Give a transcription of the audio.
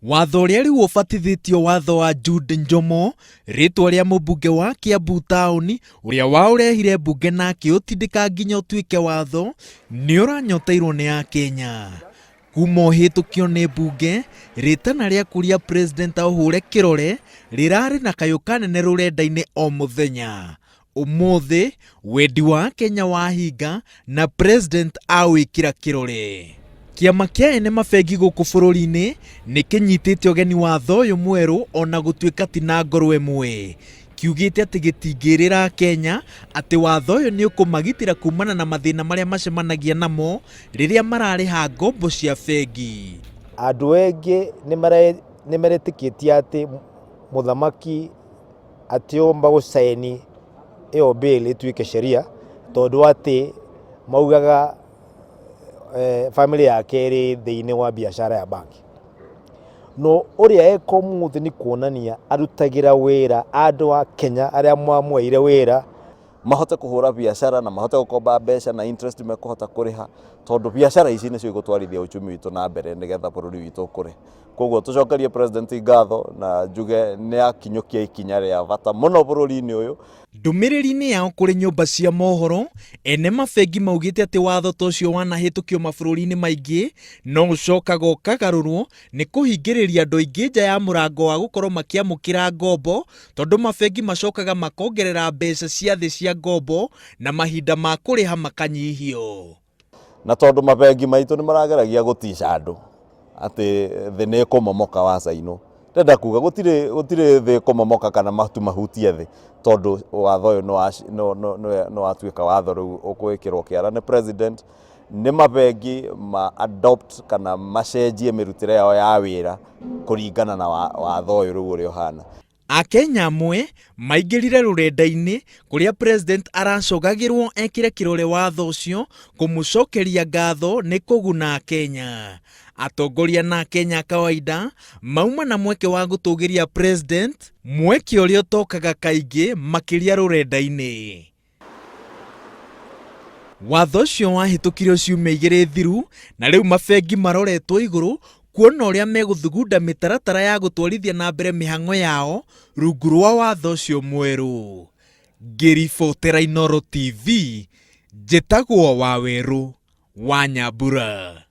Watho ũrĩa rĩu ũbatithĩtio watho wa Jude Njomo, rĩtwa rĩa mũmbunge wa Kiambu taũni ũrĩa waũrehire mbunge na akĩũtindĩka nginya ũtuĩke watho, nĩ ũranyoteirwo nĩ Akenya. Kuma ũhĩtũkio nĩ mbunge, rĩtana rĩa kũria president aũhũre kĩrore rĩrarĩ na kayũ kanene rũrenda-inĩ o mũthenya. Ũmũthĩ, wendi wa Akenya wahinga na president awĩkĩra kĩrore. Kĩama kĩa ene mabengi gũkũ bũrũri-inĩ nĩ kĩnyitĩte ũgeni watho ũyũ mwerũ ona gũtuĩka ti na ngoro ĩmwe. Kiugĩte atĩ gĩtingĩrĩra Akenya atĩ watho ũyũ nĩ ũkũmagitĩra kumana na mathĩna marĩa macemanagia namo rĩrĩa mararĩha ngombo cia bengi. Andũ aingĩ nĩ maretĩkĩtie atĩ mũthamaki atiomba gũcaini ĩyo bill ĩtuĩke sheria tondũ atĩ maugaga family yake ĩrĩ thĩinĩ wa biacara ya bangi. No ũrĩa eka ũmũthĩ nĩ kuonania arutagĩra wĩra andũ a Kenya arĩa mamweire wĩra. Mahote kũhũra biacara na mahote gũkomba mbeca na interest mekũhota kũrĩha tondũ biacara ici nĩcio igũtwarithia uchumi witũ na mbere nĩgetha bũrũri witũ ũkũre. Koguo tũcokerie president ngatho na njuge nĩ akinyũkia ikinya rĩa bata mũno bũrũri-inĩ ũyũ. Ndũmĩrĩri-inĩ yao kũrĩ nyũmba cia mohoro, ene mabengi maugĩte atĩ watho ta ũcio wanahĩtũkio mabũrũri-inĩ maingĩ no ũcokaga ũkagarũrwo nĩ kũhingĩrĩria andũ aingĩ nja ya mũrango wa gũkorwo makĩamũkĩra ngombo tondũ mabengi macokaga makongerera mbeca cia thĩ cia ngombo na mahinda ma kũrĩha makanyihio. Na tondũ mabengi maitũ nĩ marageragia gũtica andũ atĩ thĩ nĩ ĩkũmomoka wacainwo, ndĩrenda kuga gũtirĩ gũtirĩ thĩ ĩkũmomoka kana matu mahutie thĩ tondũ watho ũyũ nĩ watuĩka watho rĩu ũgwĩkĩrwo kĩara nĩ president. Nĩ mabengi ma adopt kana macenjie mĩrutĩre yao ya wĩra kũringana na watho ũyũ rĩu ũrĩa ũhana. Akenya amwe maingĩrire rũrenda-inĩ kũrĩa president aracogagĩrwo ekĩre kĩrore watho ũcio kũmũcokeria ngatho nĩ kũguna Akenya. Atongoria na Akenya a kawaida mauma na mweke wa gũtũgĩria president, mweke ũrĩa ũtokaga kaingĩ makĩria rũrenda-inĩ. Watho ũcio wahĩtũkirio ciumia igĩrĩ thiru na rĩu mabengi maroretwo igũrũ kuona ũrĩa megũthugunda mĩtaratara ya gũtwarithia na mbere mĩhang'o yao rungu rwa watho ũcio mwerũ. Ngĩribotera Inooro TV, njĩtagwo Wawerũ wa Nyambura.